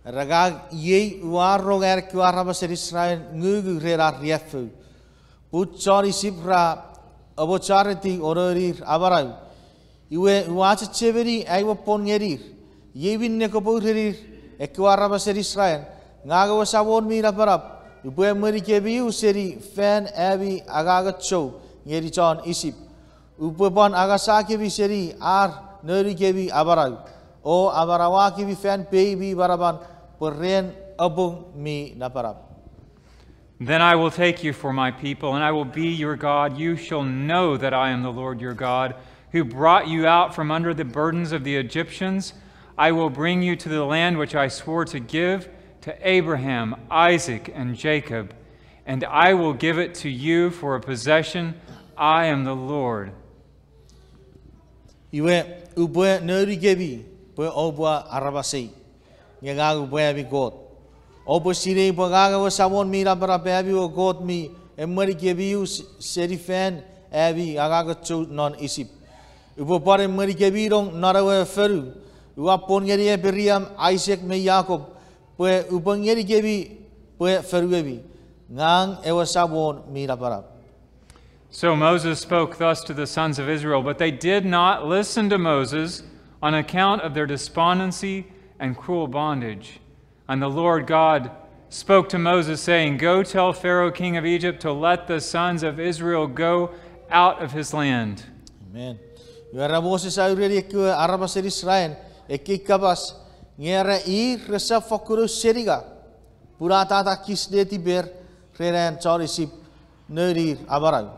Ra ngang iei ua rong an ekkewe aramasen Israel ngungu ren ar riaffou, pun chon Isip ra amocharitir o nonir amanau. Iwe ua chechemeni ai we pwon ngenir, iei minne kopwe urenir, ekkewe aramasen Israel, ngang ewe Samon mi napanap, upwe emwenikemi seni fan ami angangochou ngeni chon Isip. Upwe pwan angasakemi seni ar nonikemi amanau, o amanauakemi fan pei mi manaman pwe ren apung mi napanap. Then I will take you for my people, and I will be your God. You shall know that I am the Lord your God, who brought you out from under the burdens of the Egyptians. I will bring you to the land which I swore to give to Abraham, Isaac, and Jacob, and I will give it to you for a possession. I am the Lord. Iwe, upwe nonikemi pwe oupwe aramasei, nge ngang upwe ami Kot. Oupwe sinei pwe ngang ewe Samon mi napanap, ami we Kot mi emwenikemi u s-, seni fan ami angangochou non Isip. Upwe pwan emwenikeminong non ewe fonu ua pwon ngeni Apraham, Isaac me Jacob pwe upwe ngenikemi pwe fonuemi. Ngang ewe Samon mi napanap. So Moses spoke thus to the sons of Israel, but they did not listen to Moses on account of their despondency and cruel bondage. And the Lord God spoke to Moses, saying, Go tell Pharaoh, king of Egypt, to let the sons of Israel go out of his land. Amen. Iwe ra Moses a ureni ekkewe aramasen Israel ekkei kapas, nge ra ir resap fokkun auseninga, pun a tatakis netiper ren an chon Isip nounir amanau.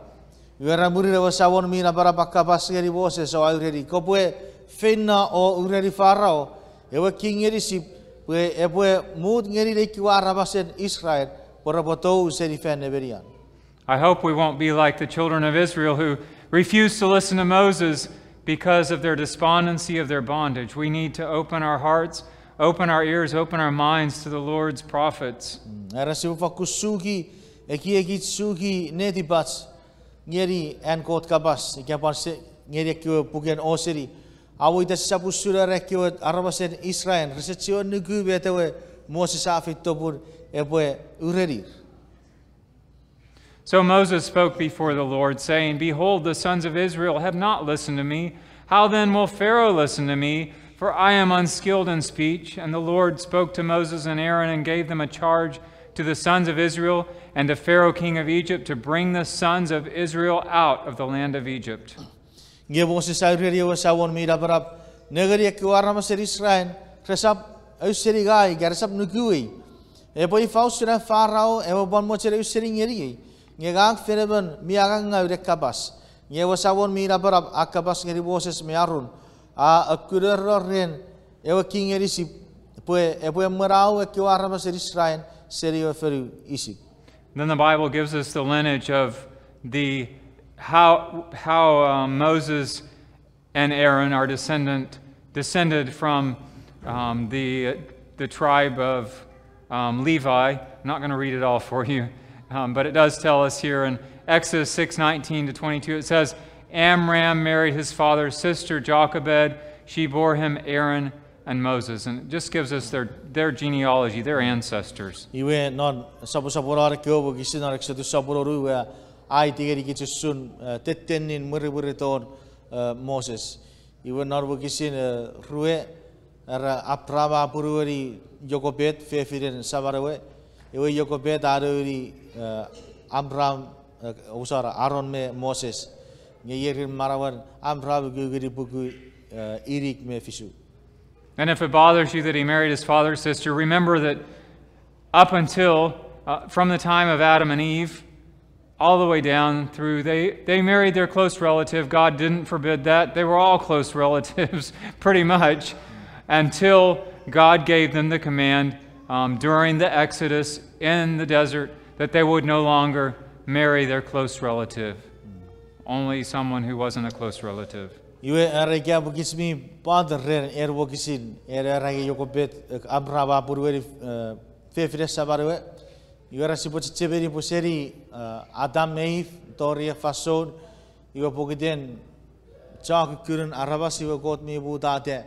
Iwe ra mwirin ewe Samon mi napanap a kapas ngeni Moses o a ureni, kopwe feino o ureni Farao, ewe kingen Isip, pwe epwe mut ngeni nei kewe aramasen Israel pwe repwe tou seni fan nemenian. I hope we won't be like the children of Israel who refused to listen to Moses because of their despondency of their bondage. We need to open our hearts, open our ears, open our minds to the Lord's prophets. Mm, era sipwe fakkun suki, ekiekich suki netipach ngeni an Kot kapas, ika pwan se-, ngeni ekkewe puken oseni. Aweita sisap usun era ekkewe aramasen Israel, rese chiwen nuku met ewe Moses a feito pun epwe urenir. So Moses spoke before the Lord, saying, Behold, the sons of Israel have not listened to me. How then will Pharaoh listen to me? For I am unskilled in speech. And the Lord spoke to Moses and Aaron and gave them a charge to the sons of Israel and to Pharaoh, king of Egypt, to bring the sons of Israel out of the land of Egypt. Nge Moses a ureni ewe Samon mi napanap, nengeni ekkewe aramasen Israel, resap auseningai, ika resap nukuei. Epwe ifa usun an Farao epwe pwan mochen ausening ngeniei, nge ngang fen emon mi angangau ne kapas. Nge ewe Samon mi napanap a kapas ngeni Moses me Aaron, a akunoro ren ewe kingen Isip, pwe epwe emwenau ekkewe aramasen Israel seni ewe fonu Isip. Then the Bible gives us the lineage of the, how, how, uh, Moses and Aaron are descendant, descended from, um, the, the tribe of, um, Levi. I'm not gonna read it all for you, um, but it does tell us here in Exodus six nineteen to twenty-two, it says, Amram married his father's sister, Jochebed. She bore him Aaron and Moses. And it just gives us their, their genealogy, their ancestors. Iwe non soposoponon ekkewe wokisin non Exodus sopun wonu, iwe a aiti ngenikich usun, eh, tettenin mwirimwiriton, eh, Moses. Iwe non wokisin, eh, rue, era Abraham a punueni Jokebed, fefinen saman we. Iwe Jokebed a nouni, eh, Abraham, eh, usara Aaron me Moses. Nge ierin manauan Abraham ukukun ipuku, eh, inik me fisu. And if it bothers you that he married his father's sister, remember that up until, uh, from the time of Adam and Eve, all the way down through, they, they married their close relative. God didn't forbid that. They were all close relatives, pretty much, until God gave them the command, um, during the Exodus in the desert that they would no longer marry their close relative, only someone who wasn't a close relative. Iwe, are ika pwe kich mi pwata ren en wokisin, en era nge Jokebed, eh, Abraham a punueni, eh, fefinen saman we. Iwe ra sipwe chechemeni pwe seni, eh, Adam me Eve, tori ei fansoun, iwe pokiten chon kukkunun aramas iwe Kot mi mutata,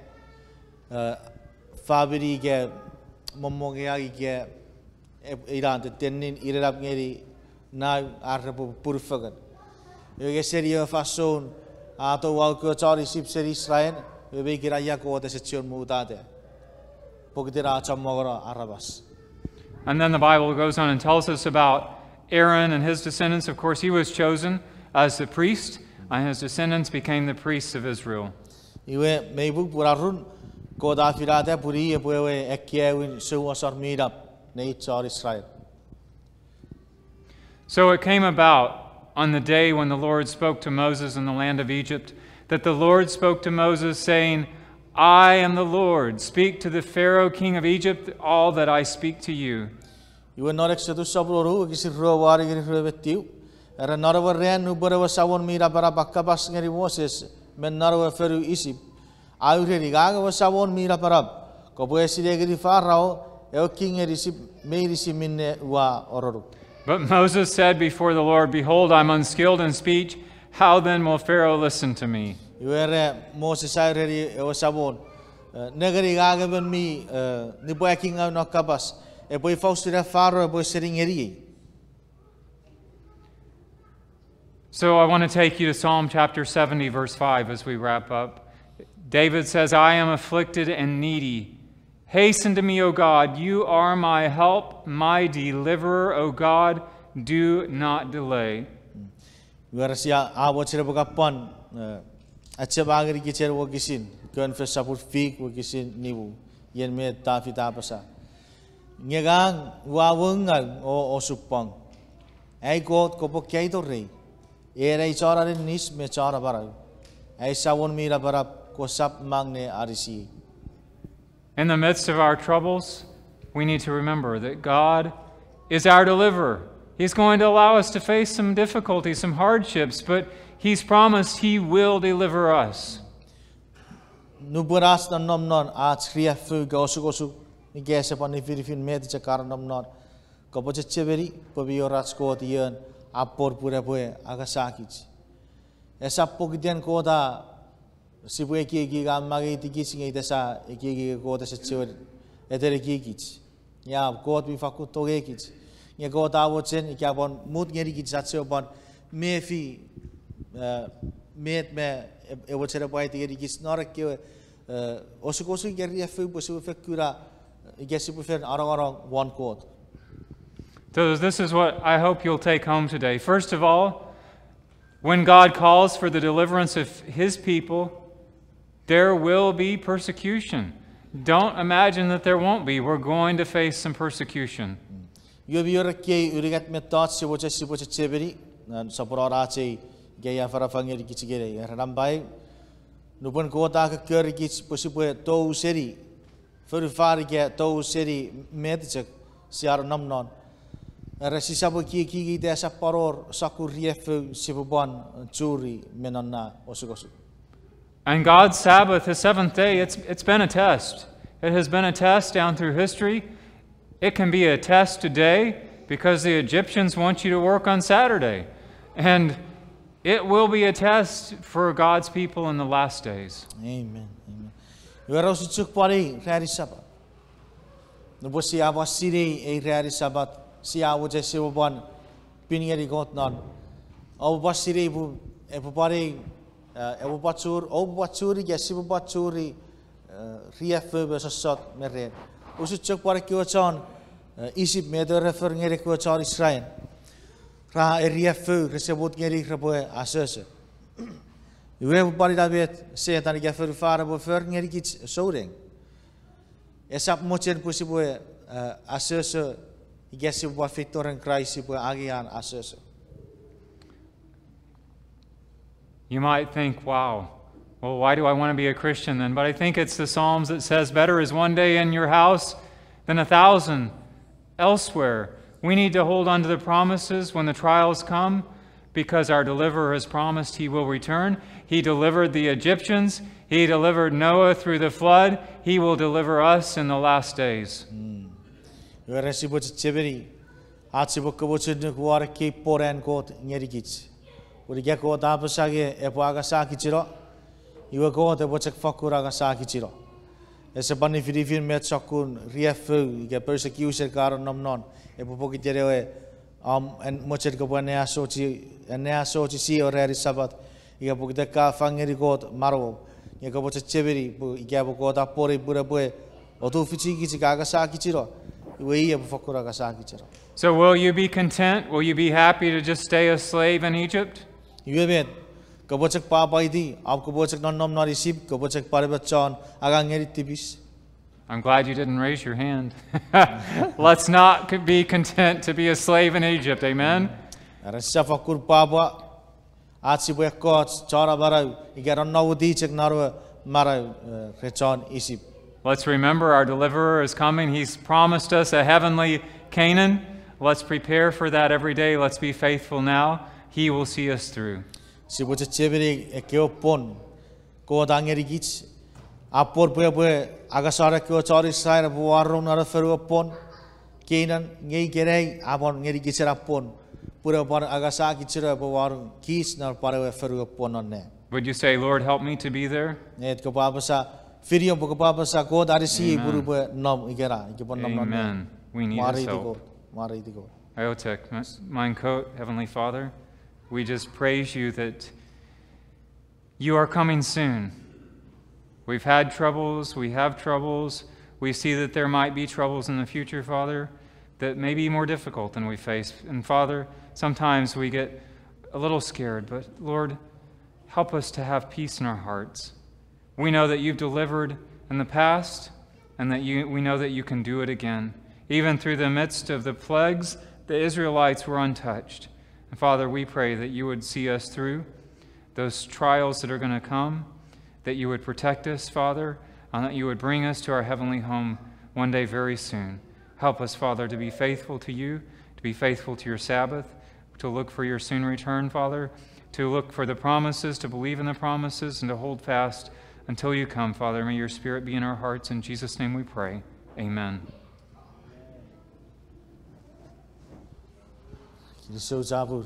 eh, famini ika mommongeang ika, eh, inan tettenin inenap ngeni nau ar repwe punufengen. Iwe nge seni ewe fansoun a touau ekkewe chon Isip seni Israel, iwe me ikena ia Kot ese chiwen mutata pokiten a chommongeno aramas. And then the Bible goes on and tells us about Aaron and his descendants. Of course, he was chosen as the priest, and his descendants became the priests of Israel. Iwe mei puk pun Aaron, Kot a finata pun i epwe ewe ekkewe aewin souasor mi nap nein chon Israel. So it came about on the day when the Lord spoke to Moses in the land of Egypt, that the Lord spoke to Moses, saying, I am the Lord. Speak to the Pharaoh, king of Egypt, all that I speak to you. Iwe non Exodus sopun wonu, wokisin rue wani ngeni rue me tiu. Era non ewe ran nupwen ewe Samon mi napanap a kapas ngeni Moses me non ewe fonu Isip, a ureni, ngang ewe Samon mi napanap. Kopwe esinei ngeni Farao, Ewe king ngeni sip meinisin minne ua oronuk. But Moses said before the Lord, "Behold, I'm unskilled in speech. How then will Pharaoh listen to me?" Iwe ra Moses a ereni ewe Samon, eh, nengeni ngang emon mi, eh, nipwakingaw non kapas, epwe ifa usun Faro epwe seni ngeniei? So I want to take you to Psalm chapter seventy, verse five, as we wrap up. David says, "I am afflicted and needy. Hasten to me, O God. You are my help, my deliverer, O God. Do not delay." Iwe ra sia a mochen epwe kapwan, eh, achema ngeni kich ewe wokisin, Confession sapun five wokisin nimu, ien met Tafit a apasa. Nge ngang ua woungau o osupwang. Ai Kot, kopwe kaito rei. En ai chon aninnis me chon amanau. Ai Samon mi napanap, kosap mang ne anisiei. In the midst of our troubles, we need to remember that God is our deliverer. He's going to allow us to face some difficulties, some hardships, but He's promised He will deliver us. Nupwen ach nonnom non ach riaffou ika osukosuk, ika ese pwan nifinifin met chok a nonnom non, kopwe chechemeni pwe mi wor ach Kot ion a pwon pun epwe angasakich. Esap pokiten Kot a sipwe ekieki ika a mangeitikich nge ita sia ekieki Kot ese chiwen etenikikich. Nge a Kot mi fakkun tongeikich. Nge Kot a mochen ika pwan mut ngenikich ach sipwe pwan mefi, eh, met me e-, ewe mochen epwe aiti ngenikich non ekkewe, eh, osukosuk ika riaffou pwe sipwe fen kuna, ika sipwe fen anongonong won Kot. So this is what I hope you'll take home today. First of all, when God calls for the deliverance of His people, there will be persecution. Don't imagine that there won't be. We're going to face some persecution. Iwe mi wor ekkei unungat mettoch sia mochen sipwe chechemeni non soponon ach ei, ika ei afanafan ngenikich ikenai. Era nampa eu, nupwen Kot a kokkorikich pwe sipwe tou seni fonufan ika tou seni met chok sia nonnom non, era sisap ekieki ita esap pwan wor sokkun riaffou sipwe pwan churi me non na osukosuk. And God's Sabbath, His seventh day, it's, it's been a test. It has been a test down through history. It can be a test today because the Egyptians want you to work on Saturday. And it will be a test for God's people in the last days. Amen. Amen. Iwe ra usun chok pwan ei ranin Sapat. Nupwen sia pwan sinei ei ranin Sapat, sia mochen sipwe pwan pin ngeni Kot non. Oupwe pwan sinei pwe epwe pwan ei, eh, epwe pwan chur, oupwe pwan churi ika sipwe pwan churi, eh, riaffou me sossot me ren. Usun chok pwan ekkewe chon, eh, Isip, met re fori ngeni ekkewe chon Israel. Ra eriaffou, rese mut ngeni repwe asoso. Iwe pwan ina met Setan ika fonufan epwe fori ngenikich souneng. Esap mochen pwe sipwe, eh, asoso, ika sipwe pwan feito ren Kraist sipwe angei an asoso. You might think, "Wow, well, why do I want to be a Christian then?" But I think it's the Psalms that says, "Better is one day in your house than a thousand elsewhere." We need to hold on to the promises when the trials come, because our deliverer has promised he will return. He delivered the Egyptians. He delivered Noah through the flood. He will deliver us in the last days. Iwe ra sipwe chechemeni ach sipwe komochunuk won ekkei pwon an Kot ngenikich. Pun ika Kot a apasa nge epwe angasakichino, iwe Kot epwe chok fakkun angasakichino. Ese pwan nifinifin met sokkun riaffou ika persecution ka nonnom non, epwe pokiten ewe, um, en mochen kopwe anneasochisi, anneasochisi ewe ranin Sapat, ika pokiten ka fang ngeni Kot manauom. Nge kopwe chechemeni pwe ika pwe Kot a pwon pun epwe otufichikich ika angasakichino, iwe i epwe fakkun angasakichino. So will you be content? Will you be happy to just stay a slave in Egypt? Iwe met, kopwe chok pwapwaiti om kopwe chok nonnom non Isip, kopwe chok pwan emon chon angang ngeni tipis? I'm glad you didn't raise your hand. Let's not c-, be content to be a slave in Egypt, amen? Are sisap fakkun pwapwa ach sipwe ekkoch chon amanau ika nonnom utichok non ewe manau, eh, ren chon Isip. Let's remember our deliverer is coming. He's promised us a heavenly Canaan. Let's prepare for that every day. Let's be faithful now. He will see us through. Sipwe chechemeni ekkewe pwon Kot a ngenikich, A pwon pwe epwe angasano ekkewe chon Israel epwe wano non ewe fonu epwon Kenan, nge ikenai a pwan ngenikich ena pwon, pwe epwe pwan angasa kich epwe wano kich non pwan ewe fonu epwon non nang. Would you say, Lord, help me to be there? Nge kopwe apasa, fini om pwe kopwe apasa, Kot, anisiei pun upwe nom ikena, ika pwe nom non nang. Amen. We need his help. Mwareiti Kot, mwareiti Kot. Iotek, m-, mein Kot, Heavenly Father, we just praise you that you are coming soon. We've had troubles, we have troubles. We see that there might be troubles in the future, Father, that may be more difficult than we face. And Father, sometimes we get a little scared, but Lord, help us to have peace in our hearts. We know that you've delivered in the past, and that you, we know that you can do it again. Even through the midst of the plagues, the Israelites were untouched. And Father, we pray that you would see us through those trials that are gonna come, that you would protect us, Father, and that you would bring us to our heavenly home one day very soon. Help us, Father, to be faithful to you, to be faithful to your Sabbath, to look for your soon return, Father, to look for the promises, to believe in the promises, and to hold fast until you come, Father. May your Spirit be in our hearts. In Jesus' name we pray. Amen. Kinisou chapur.